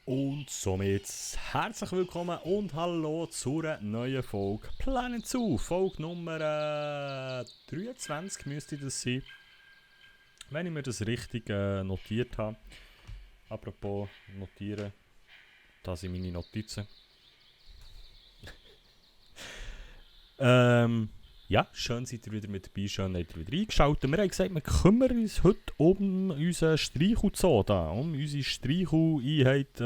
Und somit herzlich willkommen und hallo zu einer neuen Folge Planet Zoo. Folge Nummer 23 müsste das sein, wenn ich mir das richtig notiert habe. Apropos notieren, da sind meine Notizen. Ja, schön seid ihr wieder mit dabei, schön habt ihr wieder eingeschaltet. Wir haben gesagt, wir kümmern uns heute um unseren Streichel-Zoo da, um unsere Streichel-Einheit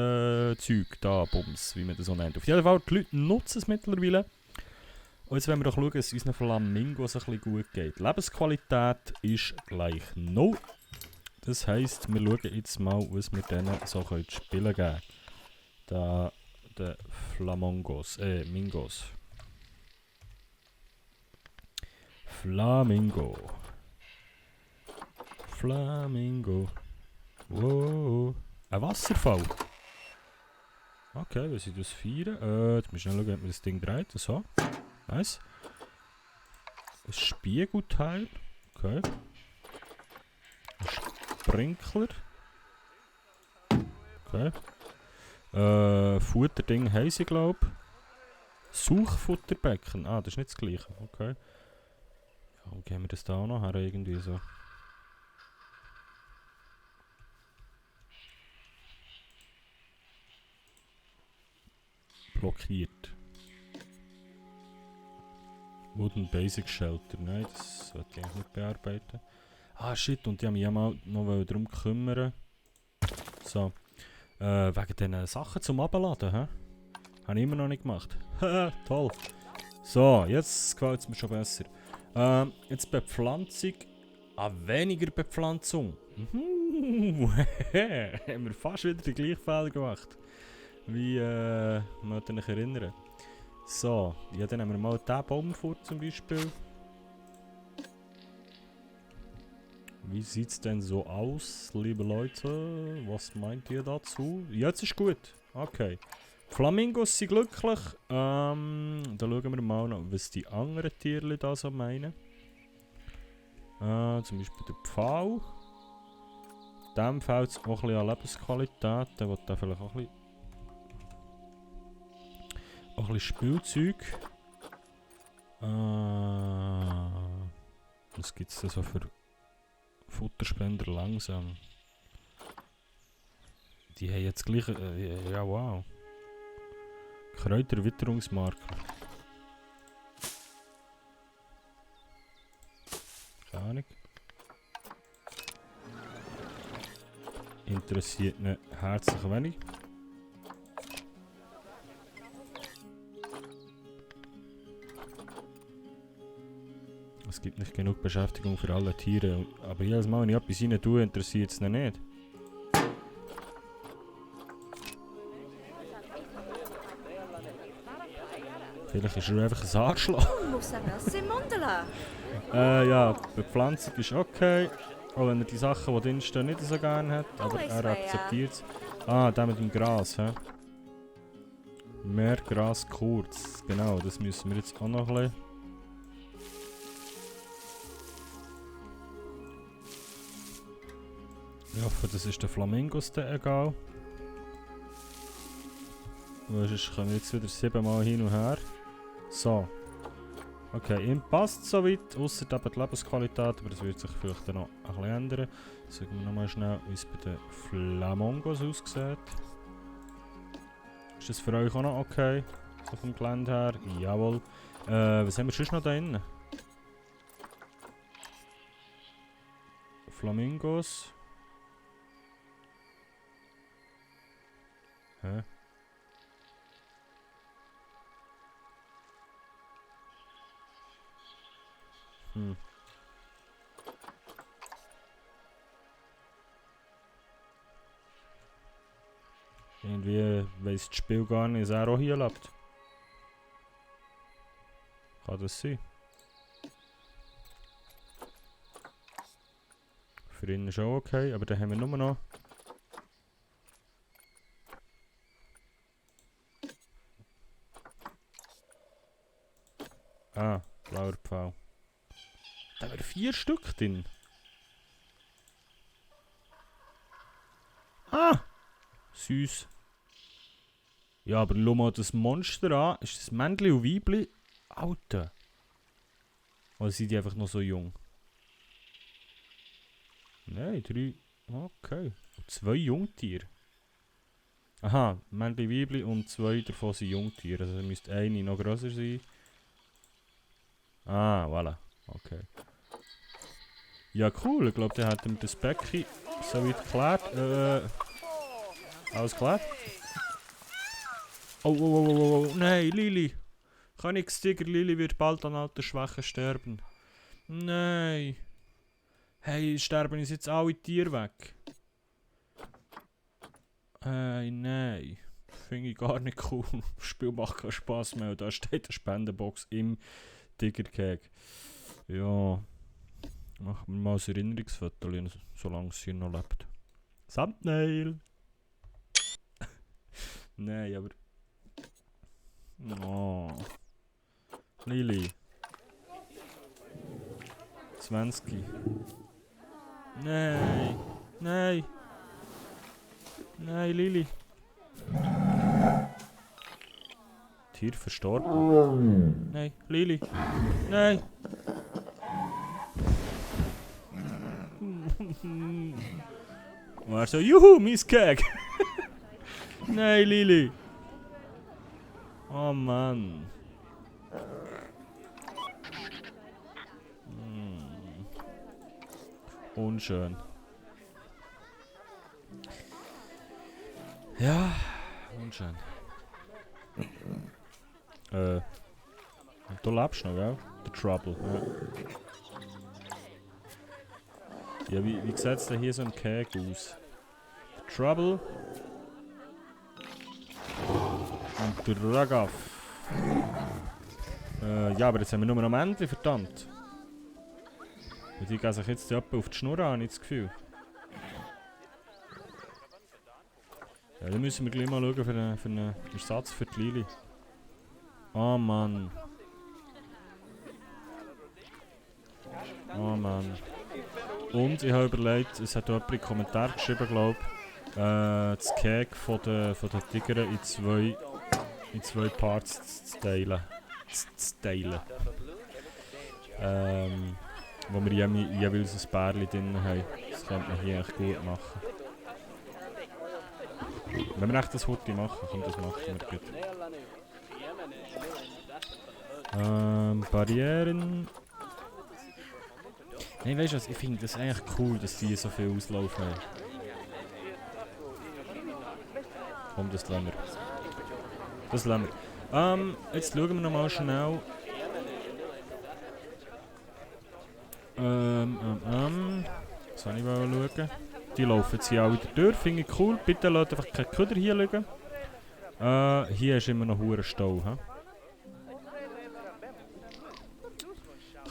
Zeug da, Bums, wie man das so nennt. Auf jeden Fall, die Leute nutzen es mittlerweile. Und jetzt wollen wir doch schauen, dass es unseren Flamingos ein bisschen gut geht. Lebensqualität ist gleich 0. Das heisst, wir schauen jetzt mal, was wir denen so spielen geben. Da, der Mingos. Flamingo. Wow. Ein Wasserfall. Okay, wenn sie das feiern. Jetzt müssen wir schnell schauen, ob man das Ding dreht. So. Nice. Ein Spiegelteil. Okay. Ein Sprinkler. Okay. Futterding haben sie, glaube ich. Suchfutterbecken. Ah, das ist nicht das gleiche. Okay. Warum gehen wir das da auch noch her? Irgendwie so. Blockiert. Wooden Basic Shelter. Nein, das sollte ich eigentlich nicht bearbeiten. Ah shit, und ich habe mich ja mal noch darum kümmern. So. Wegen diesen Sachen zum Abladen, hä? Habe ich immer noch nicht gemacht. Haha, toll. So, jetzt gefällt es mir schon besser. Jetzt Bepflanzung. Weniger Bepflanzung. Haben wir fast wieder die gleiche Fehler gemacht. Wie, möchte ich mich erinnern. So, ja, dann nehmen wir mal diesen Baum vor zum Beispiel. Wie sieht es denn so aus, liebe Leute? Was meint ihr dazu? Jetzt ist gut. Okay. Flamingos sind glücklich. Dann schauen wir mal noch, was die anderen Tiere da so meinen. Zum Beispiel der Pfau. Dem fehlt es auch ein bisschen an Lebensqualität. Der will da vielleicht auch ein bisschen Spielzeug. Was gibt es da so für Futterspender langsam? Die haben jetzt gleich... ja, wow. Kräuterwitterungsmarker. Keine Ahnung. Interessiert ihn herzlich wenig. Es gibt nicht genug Beschäftigung für alle Tiere, aber jedes Mal, wenn ich etwas rein tue, interessiert es ihn nicht. Vielleicht ist er einfach ein Arschloch. Ja, die Bepflanzung ist okay. Auch wenn er die Sachen, die drinstehen, nicht so gerne hat, aber er akzeptiert es. Der mit dem Gras, hä? Mehr Gras kurz. Genau, das müssen wir jetzt auch noch ein bisschen. Ich hoffe, das ist den Flamingos dann egal. Weil sonst können wir jetzt wieder 7 Mal hin und her. So. Okay, ihm passt soweit, ausser eben die Lebensqualität, aber das wird sich vielleicht dann noch ein bisschen ändern. Sagen wir nochmal schnell, wie es bei den Flamingos aussieht. Ist das für euch auch noch okay? So vom Gelände her? Jawohl. Was haben wir sonst noch da drin? Flamingos. Hä? Irgendwie weiss das Spiel gar nicht, dass er auch hier lebt. Kann das sein? Für ihn ist auch okay, aber dann haben wir nur noch... blauer Pfau. Da wären 4 Stück drin. Süß. Ja, aber schau mal das Monster an. Ist das Männchen und Weibli? Alter. Oder sind die einfach noch so jung? Nein, 3. Okay. 2 Jungtiere. Aha, Männchen, Weibli und 2 davon sind Jungtiere. Also müsste eine noch grösser sein. Ah, voilà. Okay. Ja, cool. Ich glaube, der hat mit das Becken soweit geklärt. Alles klar? Oh, oh, oh, oh, oh, nein, Lili. Königstiger Lili wird bald an Altersschwäche sterben. Nein. Hey, sterben uns jetzt alle Tiere weg? Nein. Finde ich gar nicht cool. Das Spiel macht keinen Spass mehr. Da steht eine Spendenbox im Tigerkäg. Ja. Machen wir mal ein Erinnerungsfoto, solange sie noch lebt. Thumbnail! Nein, aber... Oh. Lili. 20. Nein. Nein. Nein, Lili. Tier verstorben. Nein, Lili. Nein. Und er so, juhu, mein Keg. Nein, Lili. Oh Mann. Unschön. Ja, unschön. Du lebst noch, gell? Der Trouble, ja. Ja, wie sieht es denn hier so im Keg aus? Der Trouble. Und der Ragaf. Ja, aber jetzt haben wir nur noch Männchen, verdammt. Und die gehen sich jetzt auf die Schnur an, habe ich das Gefühl. Ja, dann müssen wir gleich mal schauen für einen Ersatz für die Lili. Oh Mann. Oh Mann. Und ich habe überlegt, es hat jemand in den Kommentaren geschrieben, glaube ich, das Keg von den Tigern in zwei Parts zu teilen. Wo wir jeweils ein Bärchen drin haben. Das könnte man hier echt gut machen. Wenn wir echt das Hutti machen, komm, das machen wir gut. Barrieren. Nein, weißt du was, ich finde das eigentlich cool, dass die so viel Auslauf haben. Komm, das lassen wir. Das lassen wir. Jetzt schauen wir nochmal schnell. Was soll ich schauen? Die laufen jetzt hier auch wieder durch, finde ich cool. Bitte lasst einfach keine Köder hier liegen. Hier ist immer noch hure Stau. He?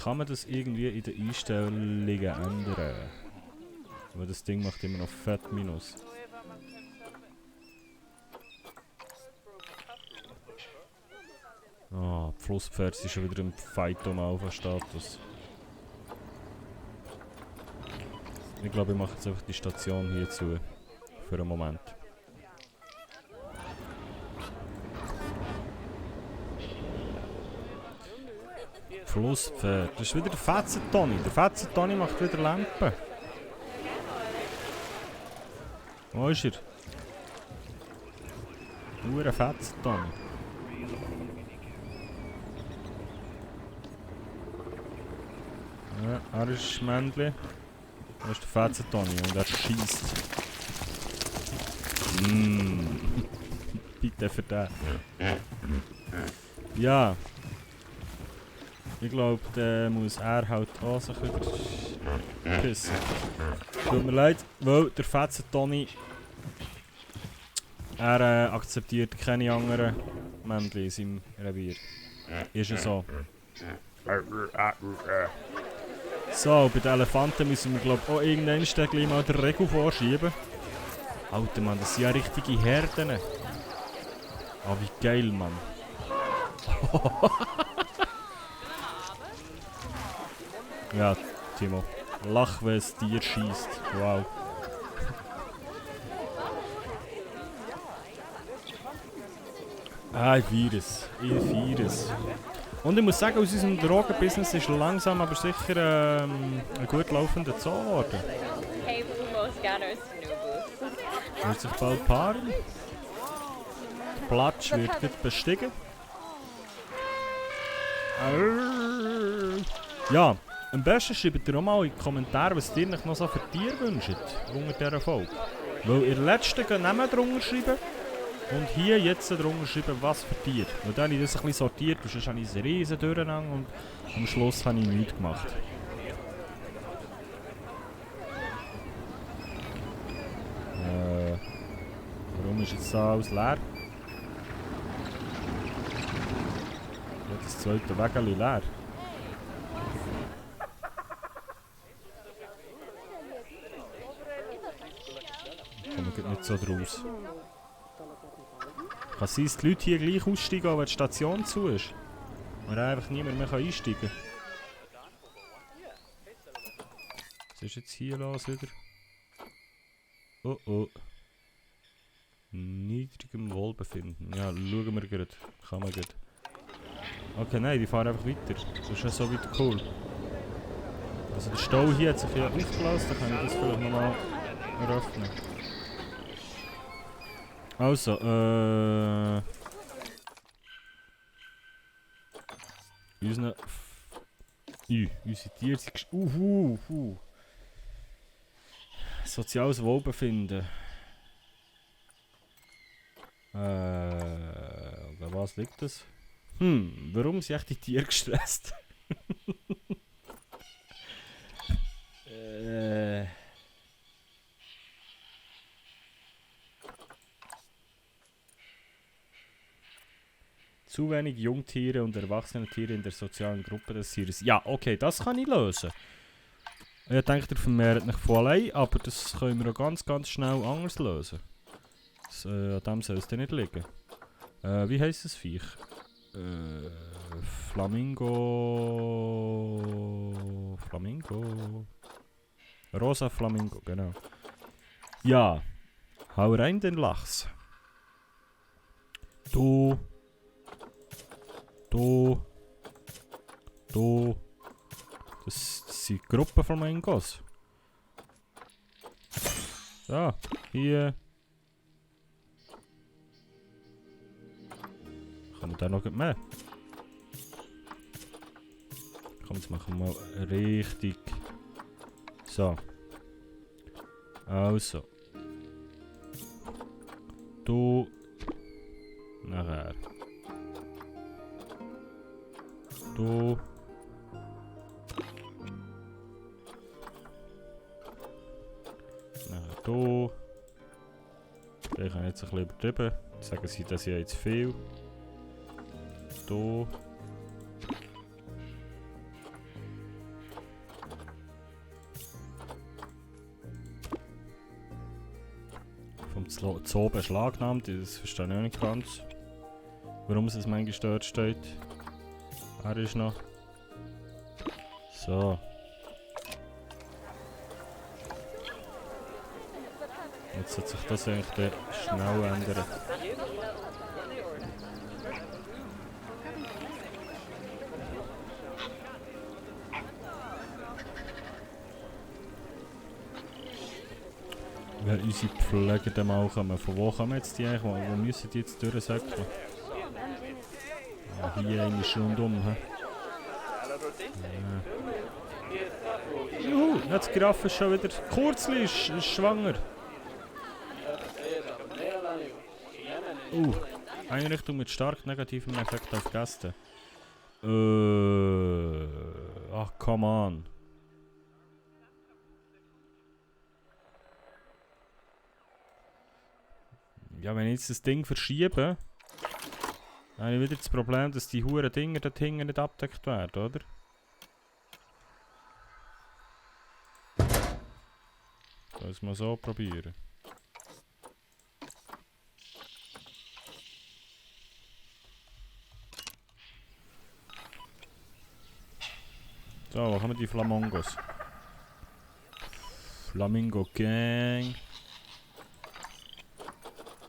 Kann man das irgendwie in den Einstellungen ändern? Weil das Ding macht immer noch fett Minus. Ah, die Flusspferde sind schon wieder im Fight um Alpha-Status. Ich glaube, ich mache jetzt einfach die Station hier zu. Für einen Moment. Flusspferd. Das ist wieder der Fetzen-Toni. Der Fetzen-Toni macht wieder Lampen. Wo ist er? Nur ein Fetzen-Toni. Ja, er ist das Männchen. Das ist der Fetzen-Toni und er schießt. Bitte für den. Ja. Ich glaube, der muss er halt auch sich wieder pissen. Tut mir leid, weil der Fetzen-Toni er akzeptiert keine anderen Männchen in seinem Revier. Ist ja so. So, bei den Elefanten müssen wir glaube auch irgendwann gleich mal den Regel vorschieben. Alter Mann, das sind ja richtige Herden. Ah, wie geil, Mann. Ja, Timo. Lach, wenn es Tier schießt. Wow. Ah, ich feiere es. Ich feiere es. Und ich muss sagen, aus unserem Drogenbusiness ist langsam aber sicher ein gut laufender Zoo geworden. Hey, Bumos Ganos Nubus. Wird sich bald paaren. Der Platsch wird gut bestiegen. Ja, am besten schreibt ihr auch mal in die Kommentare, was ihr euch noch so für Tiere wünscht unter dieser Folge. Weil in der letzten Namen drunter schreiben und hier jetzt drunter schreiben, was für Tiere. Weil dann habe ich das ein bisschen sortiert und sonst habe ich ein riesen Durcheinander und am Schluss habe ich nichts gemacht. Warum ist jetzt da alles leer? Ja, das zweite Wägeli leer. Kommen wir nicht so draus. Kann es sein, dass die Leute hier gleich aussteigen, wenn die Station zu ist? Und einfach niemand mehr einsteigen kann. Was ist jetzt hier los wieder? Oh oh. Niedrigem Wohlbefinden. Ja, schauen wir gerade. Kann man gerade. Okay, nein, die fahren einfach weiter. Das ist ja so weit cool. Also der Stau hier hat sich ja aufgelöst, dann kann ich das vielleicht nochmal eröffnen. Also, unsere Tiere sind soziales Wohlbefinden. An was liegt das? Warum sind echt die Tiere gestresst? Zu wenig Jungtiere und erwachsene Tiere in der sozialen Gruppe des Tieres. Ja, okay, das kann ich lösen. Ich denke, ihr vermehrt nicht von allein, aber das können wir auch ganz, ganz schnell anders lösen. An dem soll es dann nicht liegen. Wie heisst das Viech? Flamingo. Flamingo. Rosa Flamingo, genau. Ja. Hau rein den Lachs. Du. Das sind Gruppenflamingos. So, hier. Kann man da noch mehr? Komm, jetzt machen wir mal richtig. So. Also. Du. Nachher. Du. Nachher du. Ich habe jetzt ein bisschen übertrieben. Sagen sie, dass ich jetzt viel. Du. Vom Zoo beschlagnahmt, das verstehe ich auch nicht ganz. Warum es manchmal dort steht. Er ist noch. So. Jetzt hat sich das eigentlich schnell ändern. Wenn unsere Pfleger dann mal kommen. Von wo kommen jetzt die eigentlich? Wo müssen die jetzt durchsäckeln? Ah, hier eine ist rundum. Ja. Juhu, jetzt die Giraffe ist schon wieder. Kurzli ist schwanger. Einrichtung mit stark negativem Effekt auf Gäste. Ach, come on. Ja, wenn ich jetzt das Ding verschiebe, dann habe ich wieder das Problem, dass die huren Dinger dort hinten nicht abgedeckt werden, oder? Soll ich es mal so probieren? So, wo haben wir die Flamingos? Flamingo Gang.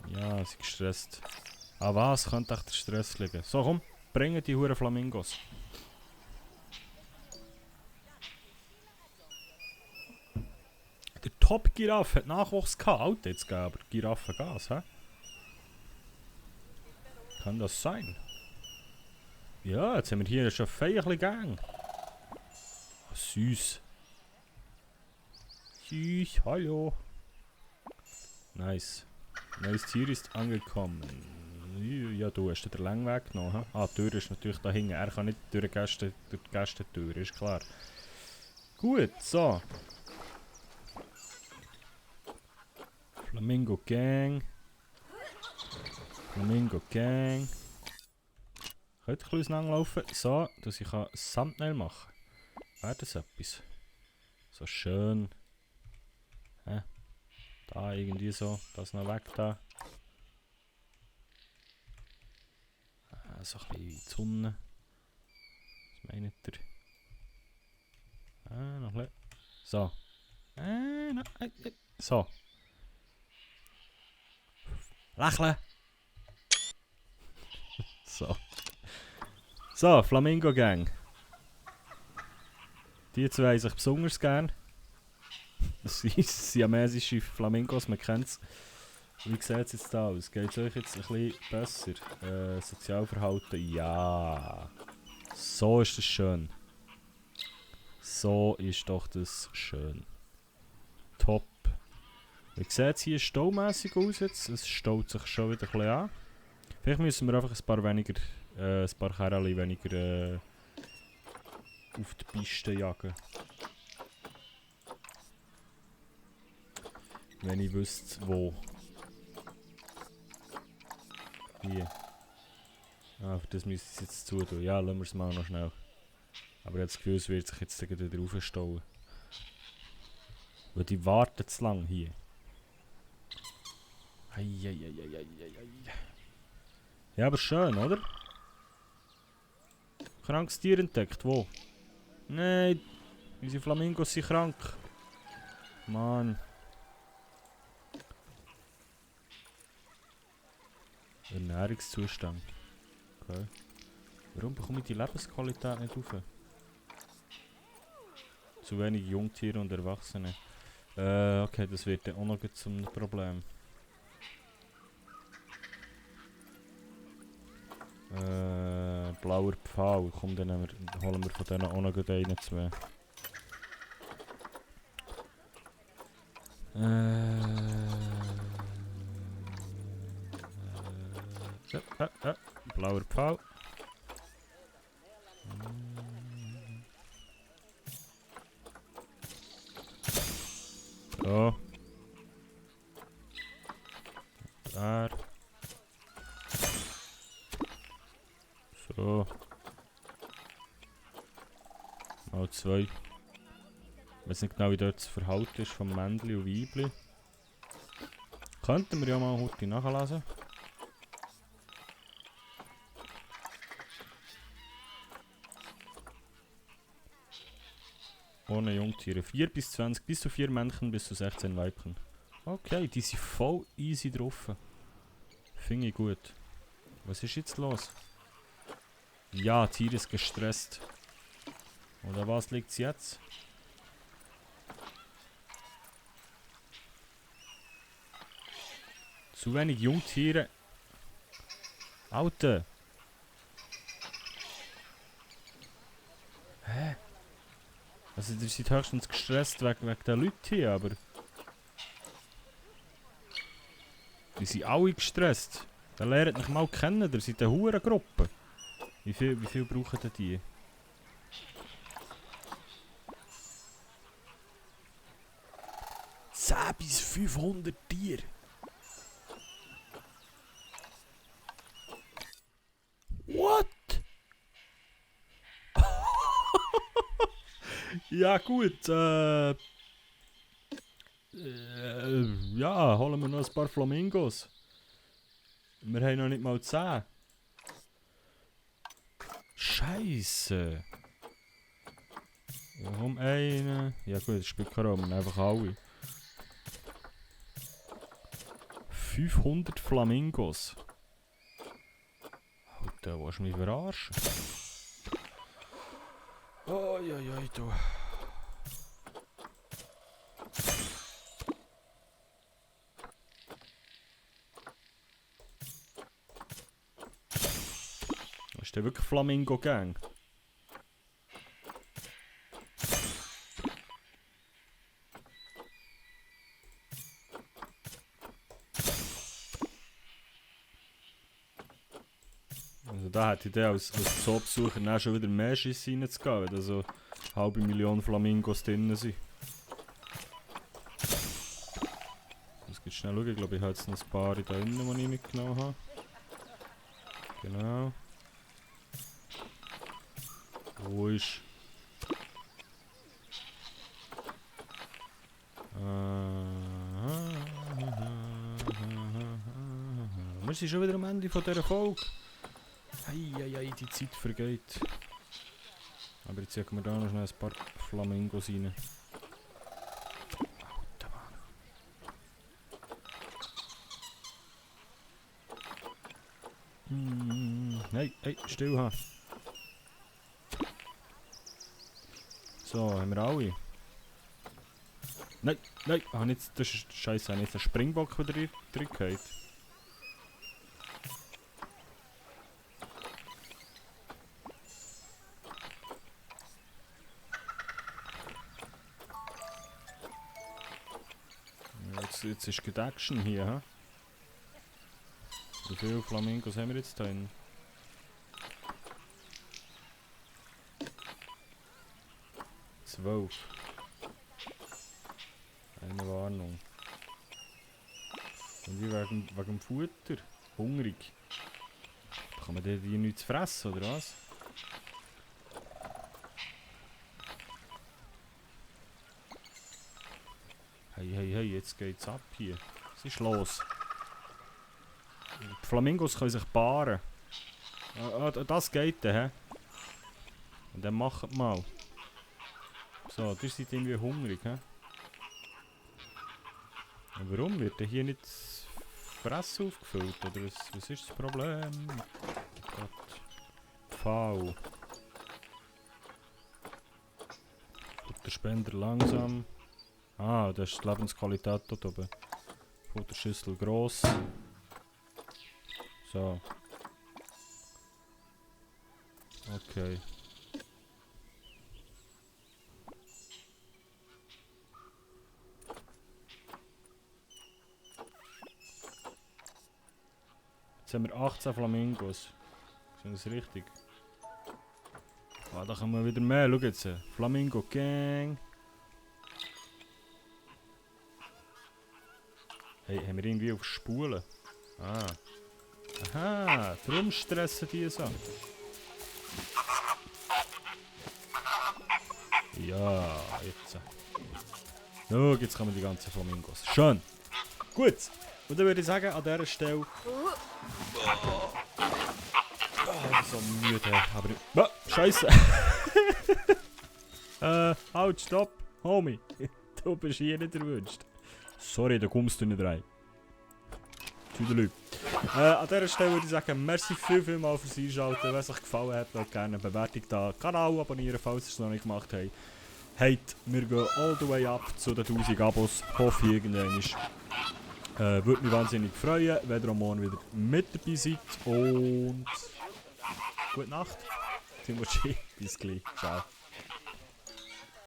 Ja, sie ist gestresst. Ah was, könnte echt der Stress liegen. So komm, bringen die Huren Flamingos. Der Top-Giraffe hat Nachwuchs gehabt. Alter, jetzt geben aber Giraffe Gas, hä? Kann das sein? Ja, jetzt haben wir hier schon feierlich Gang. Oh, süß. Süß, hallo. Nice. Neues Tier ist angekommen. Ja, du hast den langen Weg genommen. Ah, die Tür ist natürlich da hinten. Er kann nicht durch die Gästentür, ist klar. Gut, so. Flamingo Gang. Flamingo Gang. Könnt ihr ein bisschen auslaufen? So, dass ich ein Thumbnail machen kann. Wäre das etwas? So schön. Hä? Da irgendwie so. Das noch weg da. So ein bisschen in die Sonne. Was meint ihr? Noch ein bisschen. So. So. Lächeln! So. So, Flamingo Gang. Die zwei haben sich besonders gern. Das sind siamesische Flamingos, man kennt es. Wie sieht es jetzt da aus? Geht es euch jetzt ein bisschen besser? Sozialverhalten? Ja. So ist das schön. So ist doch das schön. Top. Wie sieht es hier staumässig aus jetzt? Es staut sich schon wieder ein bisschen an. Vielleicht müssen wir einfach ein paar Kerlen weniger auf die Piste jagen. Wenn ich wüsste, wo. Hier. Ah, für das müsste ich jetzt zutun. Ja, lassen wir es mal noch schnell. Aber ich habe das Gefühl, es wird sich jetzt wieder drauf stauen. Weil die warten zu lang hier. Eieieiei. Ja, aber schön, oder? Krankes Tier entdeckt, wo? Nein, unsere Flamingos sind krank. Mann. Ernährungszustand. Okay. Warum bekomme ich die Lebensqualität nicht rauf? Zu wenig Jungtiere und Erwachsene. Okay, das wird dann auch noch zum Problem. Blauer Pfahl. Komm, dann holen wir von denen auch noch einen, zwei. Blauer Pfahl. So. Daar. So. Mal zwei. Ich weiß nicht genau, wie dort das Verhalten ist vom Männli und Weibli. Könnten wir ja mal heute nachlesen. Ohne Jungtiere. 4 bis 20, bis zu 4 Männchen, bis zu 16 Weibchen. Okay, die sind voll easy drauf. Finde ich gut. Was ist jetzt los? Ja, Tier ist gestresst. Oder was liegt es jetzt? Zu wenig Jungtiere. Alter. Hä? Also, ihr seid höchstens gestresst wegen der Leute hier, aber... Die sind alle gestresst. Dann lernt mich mal kennen, ihr seid eine Hurengruppe. Wie viel brauchen denn die? Bis 500 Tiere. What? Ja gut, ja, holen wir noch ein paar Flamingos. Wir haben noch nicht mal 10. Scheisse. Warum einen? Ja gut, das spielt keine Rolle, einfach alle. 500 Flamingos. Alter, willst du mich verarschen? Oi, du. Ist der wirklich Flamingo-Gang? Also da hätte ich dann als Zoobesucher dann schon wieder mehr Schiss reinzugehen, wenn da so 500.000 Flamingos drin sind. Jetzt geht schnell schauen, ich glaube ich habe jetzt noch ein paar da innen, die ich mitgenommen habe. Genau. Wo ist... Wir sind schon wieder am Ende von dieser Folge. Eieiei, die Zeit vergeht. Aber jetzt jagen wir da noch schnell ein paar Flamingos rein. Alter Mann. Nein, hey, still haben. So, haben wir alle? Nein, nein, das ist scheiße, habe ich jetzt einen Springbock wieder drin gehabt. Jetzt ist Good Action hier, hä? Wie viele Flamingos haben wir jetzt drin? Zwölf. Eine Warnung. Und wie wegen dem Futter? Hungrig. Kann man die nichts fressen, oder was? Hey, jetzt geht's ab hier. Was ist los? Die Flamingos können sich paaren. Das geht dann, hä? Und dann macht mal. So, ihr seid irgendwie hungrig, hä? Und warum wird denn hier nicht das Fressen aufgefüllt? Oder was ist das Problem? Oh Gott. V. Futterspender langsam. Ah, das ist die Lebensqualität dort oben. Futterschüssel gross. So. Okay. Jetzt haben wir 18 Flamingos. Ist das richtig? Ah, da kommen wir wieder mehr. Schau jetzt. Flamingo Gang. Hey, haben wir irgendwie auf Spulen? Ah. Aha, darum stressen die so. Ja, jetzt. So, jetzt kommen die ganzen Flamingos. Schön. Gut. Und dann würde ich sagen, an dieser Stelle... Oh, so müde. Aber... Ah, Scheiße. Halt, stopp. Homie. Du bist hier nicht erwünscht. Sorry, da kommst du nicht rein. Tüdelü. An dieser Stelle würde ich sagen, merci vielmals fürs Einschalten. Wenn es euch gefallen hat, lasst gerne eine Bewertung da. Kanal abonnieren, falls ihr es noch nicht gemacht habt. Hey, wir gehen all the way up zu den 1000 Abos. Hoffe ich irgendwann. Würde mich wahnsinnig freuen, wenn ihr am Morgen wieder mit dabei seid. Und gute Nacht. Timochi, bis gleich. Ciao.